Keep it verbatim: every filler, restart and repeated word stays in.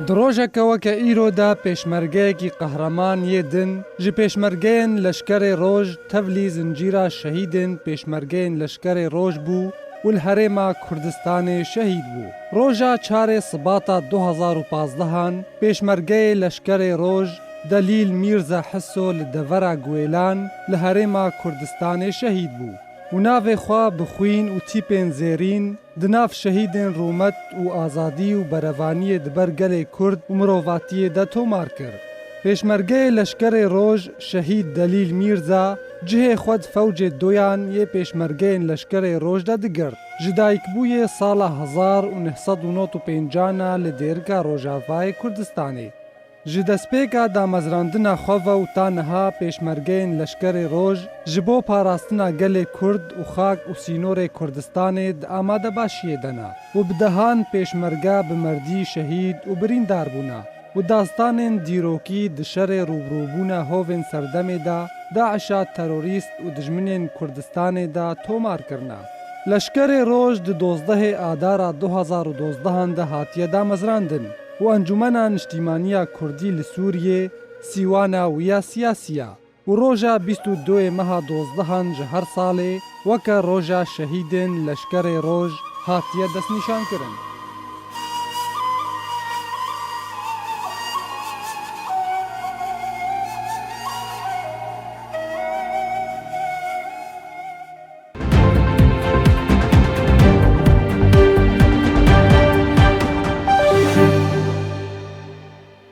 Di rojeke weke îro de pêşmergeyekî qehreman yê din ji pêşmergeyên Leşkerê Roj tevlî zincîra şehîdên pêşmergeyên Leşkerê Roj bû û li herêma Kurdistanê şehîd bû. Roja çarê Sibata du hezar û pazdehan pêşmergeyê Leşkerê Roj Delîl Mîrza Hiso li devera Guêlan li herêma Kurdistanê şehîd bû û navê xwe bi xwîn û tîpên zêrîn di nav şehîdên rûmet û azadî û berevaniyê di ber gelê Kurd û mirovatiyê de tomar kir. Pêşmergeyê Leşkerê Roj şehîd Delîl Mîrza cihê xwe di fewcê doyan yê pêşmergeyên Leşkerê Roj de digirt. Ji dayikbûyê sala hezar û neh sed û nod û pêncan a li Dêrika Rojavayê Kurdistanê. Ji destpêka damezrandina xwe ve û ta niha pêşmergeyên Leşkerê Roj ji bo parastina gelê Kurd û xak û sînorê Kurdistanê di amadebaşiyê de ne û bi dehan pêşmerge bi merdî şehîd û birîndar bûne û dastanên dîrokî di şerê rûbirûbûna hovên serdemê de DAIŞa terorîst û dijminên Kurdistanê de tomar kirine. Leşkerê Roj di dozdehê Adara du hezar û dozdehan de hatiye damezrandin û Encûmena Niştîmaniya Kurdî li Sûriyê sîwana wî ya siyasî ye û roja bîst û duyê meha dozdehan ji her salê weke roja şehîdên Leşkerê Roj hatiye destnîşankirin.